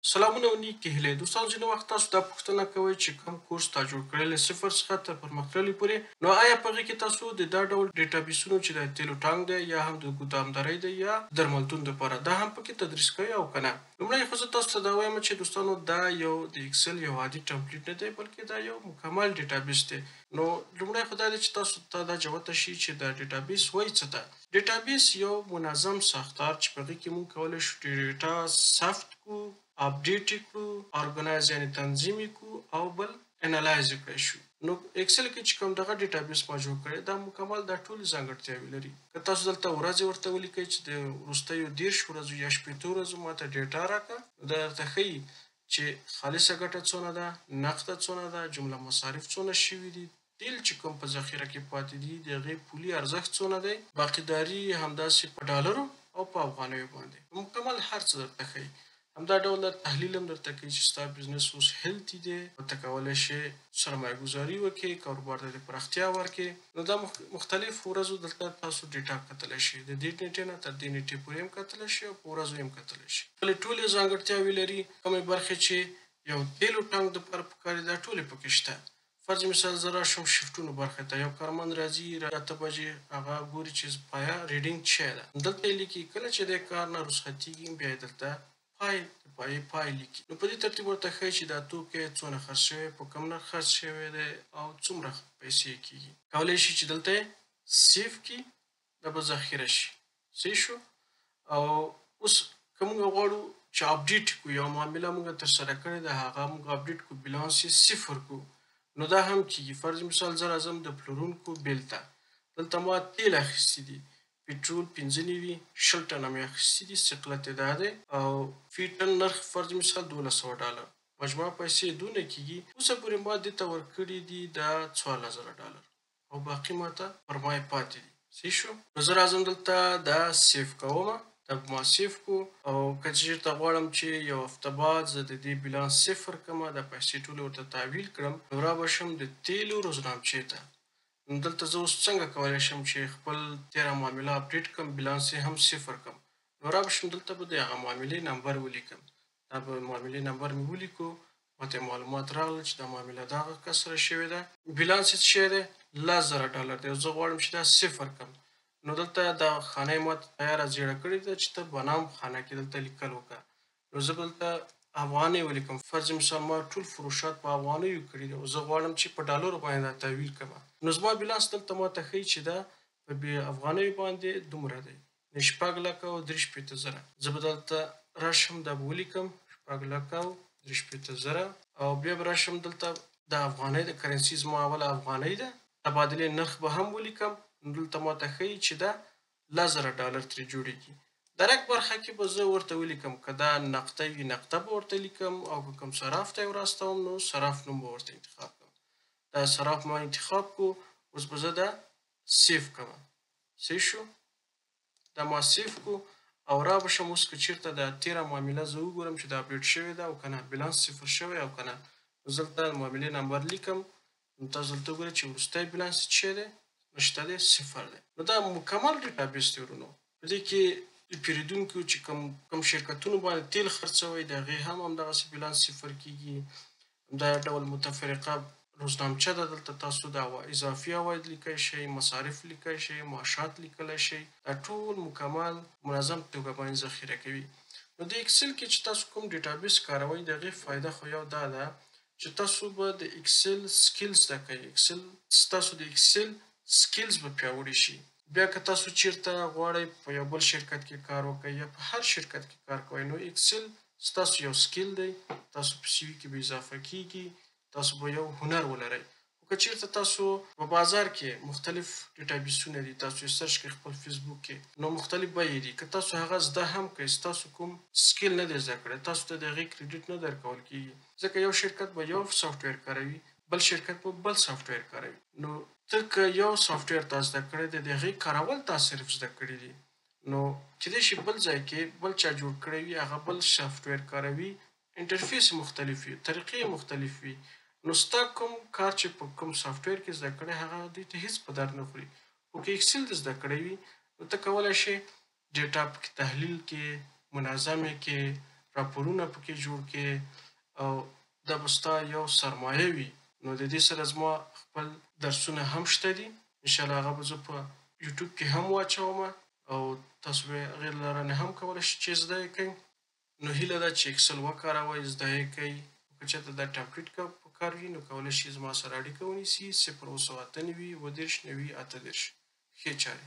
سلامونه او نیکې هیلې دوستانو. ځینې وخت تاسو دا پوښتنه کوئ چې کوم کورس تا جوړ کړی له صفر څخه تر پرمختللي پورې، نو آیا په هغې کې تاسو د دا ډول ډیټابیسونو چې د تیلو ټانک دی یا هم د ګودامدارۍ دی یا درملتون دپاره دا هم پکې تدریس کوئ او که نه؟ لومړی خو زه تاسو ته دا وایم چې دوستانو، دا یو د اکسل یو عادي ټمپلیټ نه دی، بلکې دا یو مکمل ډیټابیس دی. نو لومړی خو دا دی چې تاسو ته دا جوته شي چې دا ډیټابیس وایي څه ته. ډیټابیس یو منظم ساختار چې په هغې کې موږ کولی شو ډیټا ثبت کړو، اپډیټ یې کړو، ارګنایز یعنی تنظیم یې کړو او بل انالایز یې کړی شو. نو اکسل کې چې کوم دغه ډیټابیس ما جوړ کړی، دا مکمل دا ټولې ځانګړتیاوې لري. که تاسو دلته ورځې ورته ولیکئ چې د وروستیو 30 ورځو یا 60 ورځو ماته ډیټا راکړه، نو دا درته ښیي چې خالصه ګټه څونه ده، نقده څونه ده، جمله مصارف څونه شوي دي، تیل چې کوم په ذخیره کې پاتې دي د هغې پولي ارزښت څونه دی، باقیداري همداسې په ډالرو او په افغانیو باندې، مکمل هر څه درته ښیي. همدا ډول در تحلیل هم درته کوي چې ستا بزنس اوس هیلتي دی او ته کولی شې سرمایه ګذاري وکړې، کاروبار ته د پراختیا ورکړې. نو دا مختلف ورځو دلته تاسو ډیټا کتلی شئ، د دې نیټې نه تر دې نیټې پورې هم کتلی شئ او په ورځو هم کتلی شئ. خپلې ټولې ځانګړتیاوې لري، کومې برخې چې یو تیلو ټانک دپاره پکار دي دا ټولې پکې شته. فرض مثال زه راشم شفټونو برخې ته، یو کارمند راځي 8 بجې، هغه ګوري چې پایه ریډینګ څه ده، دلته یې لیکي. کله چې د کار نه رخصتېږي بیا یې دلته پای د پایې پای لیکي. نو په دې ترتیب ورته ښیي چې دا توکی څونه خرڅ شوی، په کوم نرخ خرڅ شوی دی او څومره پیسې کېږي. کولی شي چې دلته یې سیف کړي، دا به ذخیره شي. صحیح شو. او اوس که موږ غواړو چې اپډیټ کړو، یو معامله موږ ترسره کړې ده هغه موږ اپډیټ کړو، بیلانس یې صفر کړو، نو دا هم کېږي. فرض مثال زه راځم د پلورونکو بیل ته، دلته ما تیل اخیستي دي، پټرول 95 20 ټنه مې اخیستي دي، ثقلت یې دا دی او فی ټن نرخ فرض مثال 1200 ډالر، مجموعه پیسې دونه کېږي. اوسه پورې ما دې ته ورکړي دي دا 14,000 ډالر او باقي ما ته پر ما یې پاتې دي. صحیح شو. نو زه راځم دلته دا سیف کوم، دا به ما سیف کړو او که چېرته غواړم چې یو هفته بعد زه د دې بیلانس صفر کړم، دا پیسې ټولې ورته تحویل کړم، نو را به شم د تیلو روزنامچې ته. نو دلته زه اوس څنګه کولی شم چې خپل تېره معامله اپډیټ کړم، بیلانس یې هم صفر کړم؟ نو را به شم دلته به د هغه معاملې نمبر ولیکم. دا به معاملې نمبر مې ولیکو، ماته معلومات راغلل چې دا معامله دغه کس سره شوې ده، بیلانس یې څه شی دی، 10,000 ډالر دی، زه غواړم چې دا صفر کړم. نو دلته دا خانه یې ماته تیاره زیړه کړې ده چې ته بنام خانه کې دلته لیکل وکړه. نو زه به دلته افغانۍ ولیکم. فرض مثال ما ټول فروشات په افغانیو کړي دي او زه غواړم چې په ډالرو باندې دا تحویل کړم. نو زما بیلانس دلته ماته ښیي چې دا په بې افغانیو باندې دومره دی، نو 6,63,000. زه به دلته راشم دا به ولیکم 6,63,000 او بیا به راشم دلته د افغانۍ د کرنسي زما اوله افغانۍ ده، تبادلې نرخ به هم ولیکم. نو دلته ماته ښیي چې دا 10,000 ډالر ترې جوړېږي. درک برخه کې به زه ورته ولیکم، که دا نقطه وي نقطه به ورته لیکم او که کوم صراف ته یې وراستوم نو صراف نوم به ورته انتخاب کړم. دا صراف ما انتخاب کړو، اوس به زه دا سیف کړم. صحیح شو. دا ما سیف کړو او را به شم اوس که چېرته دا تېره معامله زه وګورم چې دا اپډیټ شوې ده او که نه، بیلانس صفر شوی او که نه. نو زه دلته معاملې نمبر لیکم، نو تاسو دلته وګورئ چې وروستی بیلانس څه شی دی، نشته دی، صفر دی. نو دا مکمل ډیټابیس دی ورونو. په دې کې د پیرودونکو چې کوم شرکتونو باندې تیل خرڅوي د هغې هم همدغسې بیلانس صفر کېږي. همدا ډول متفرقه روزنامچه ده، دلته تاسو د اضافي عواید لیکلی شئ، مصارف لیکلی شئ، معاشات لیکلی شئ، دا ټول مکمل منظم توګه باندې ذخیره کوي. نو د اکسل کې چې تاسو کوم ډیټابیس کاروئ د هغې فایده خو یو دا ده چې تاسو به د اکسل سکیل زده کوئ، اکسل ستاسو د اکسل سکیلز به پیاوړي شي. بیا که تاسو چیرته غواړئ په یو بل شرکت کې کار وکړئ یا په هر شرکت کې کار کوئ، نو اکسل ستاسو یو سکیل دی، تاسو په سی وي کې به اضافه کیږي، تاسو به یو هنر ولرئ. خو که چیرته تاسو په بازار کې مختلف ډیټابیسونه دي، تاسو یې سرچ کړئ خپل فیسبوک کې، نو مختلف بیې دي، که تاسو هغه زده هم کړئ ستاسو کوم سکیل نه دی زده کړی، تاسو ته د هغې کریډیټ نه درکول کیږي. ځکه یو شرکت به یو سافټویر کاروي، بل شرکت به بل سافټویر کاروي. نو ته که یو سافټویر تا زده کړی دی، د هغې کارول تا صرف زده کړي دي، نو کېدای شي بل ځای کې بل چا جوړ کړی وي، هغه بل سافټویر کاروي، انټرفیس یې مختلف وي، طریقې یې مختلف وي، نو ستا کوم کار چې په کوم سافټویر کې زده کړی هغه دوی ته هېڅ په درد نه خوري. خو که اکسل دې زده کړی وي نو ته کولی شې ډیټا پکې تحلیل کې، منظم یې کې، راپورونه پکې جوړ کړې او دا به ستا یو سرمایه وي. نو د دې سره زما خپل درسونه هم شته دي، انشاءالله هغه به زه په یوټیوب کې هم واچوم او تاسو به هغې له لارې هم کولی شئ چې زده یې کړئ. نو هیله ده چې اکسل وکاروئ، زده یې کړئ. که چېرته دا ټمپلیټ پکار وي نو کولی شئ زما سره اړیکه ونیسي 0798 37 90 38. ښې چارې.